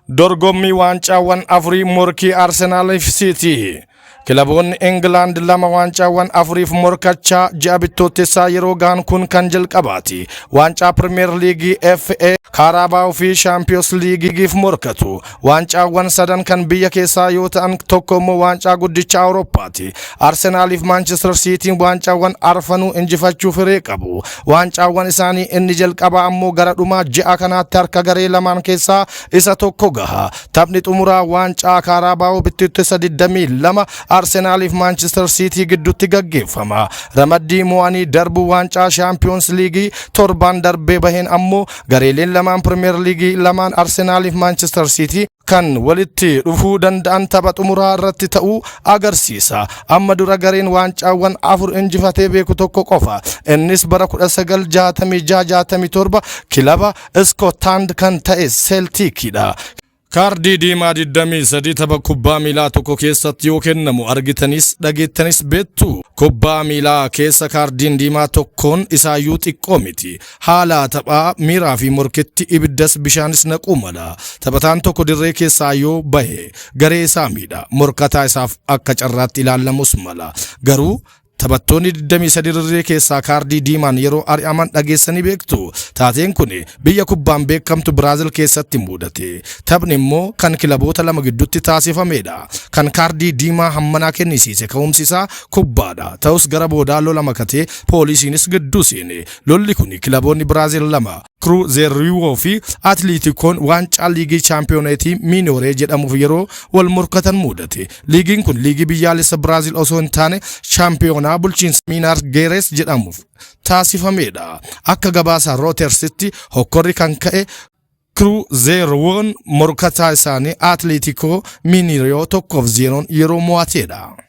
Dorgommii waancaawwan afurii morkii Arsenaaliif Siitii. Kilaboonni Ingilaand lama waancaawwan afuriif morkachaa ji'a bittootessaa yeroo gahan kun kan jalqabaati. Waancaa Pirimeer Liigii, FA, Kaaraabaa'oo fi Shaampiyoons Liigiif morkatu. Waancaawwan sadan kan biyya keessaa yoo ta'an, tokko immoo waancaa guddicha Awurooppaati. Arsenaaliif Maanchestar Siitiin waancaawwan arfanuu injifachuuf hiree qabu. Waancaawwan isaanii inni jalqabaa ammoo gara dhumaa ji'a kanaatti harka garee lamaan keessaa isa tokko gaha. Taphni xumuraa waancaa Kaaraabaa'oo bittootessa 22 Arsenaaliif Maanchestar Siitii gidduutti gaggeeffama. Ramaddii mo'anii darbuu waancaa Shaampiyoons Liigii torbaan darbee baheen ammoo gareeleen lamaan Pirimeer Liigii lamaan, Arsenaaliif Maanchestar Siitii, kan walitti dhufuu danda'an tapha xumuraa irratti ta'uu agarsiisa. Amma dura gareen waancaawwan afur injifatee beeku tokko qofa. Innis bara 1966-67 kilaba Iskootaand kan ta'e Seeltiikidha. Kaardii diimaa 23 tapha kubbaa miilaa tokko keessatti yoo kennamu argitanis dhageettanis beektu? Kubbaa miilaa keessa kaardiin diimaa tokkoon isaayyuu xiqqoo miti. Haala taphaa, miiraa fi morkitti ibiddas bishaanis naquu mala. Taphataan tokko dirree keessaa yoo bahe garee isaa miidha. Morkataa isaaf akka carraatti ilaallamus mala. Garuu taphattoonni 23 dirree keessaa kaardii diimaan yeroo ari'aman dhageessanii beektu? Taateen kun biyya kubbaan beekamtu Biraazil keessatti mudate. Taphni immoo kan kilaboota lama gidduutti taasifamedha. Kan kaardii diimaa hammanaa kennisiise ka'umsi isaa kubbaadha. Ta'us gara boodaa lola makatee poolisiinis gidduu seene. Lolli kun kilaboonni Biraazil lama, Kruzeeriyoo fi Atleetikoon, waancaa liigii chaampiyoneetii Miinooree jedhamuuf yeroo wal morkatan mudate. Liigiin kun liigii biyyaalessa Biraazil osoo hin taane chaampiyoonaa bulchiinsa Miinaar Geeres jedhamuuf taasifamedha. Akka gabaasa Rootersitti hokkorri kan ka'e Kruzeeriyoon morkataa isaanii Atleetikoo Miiniriyoo 1-0n yeroo mo'atedha.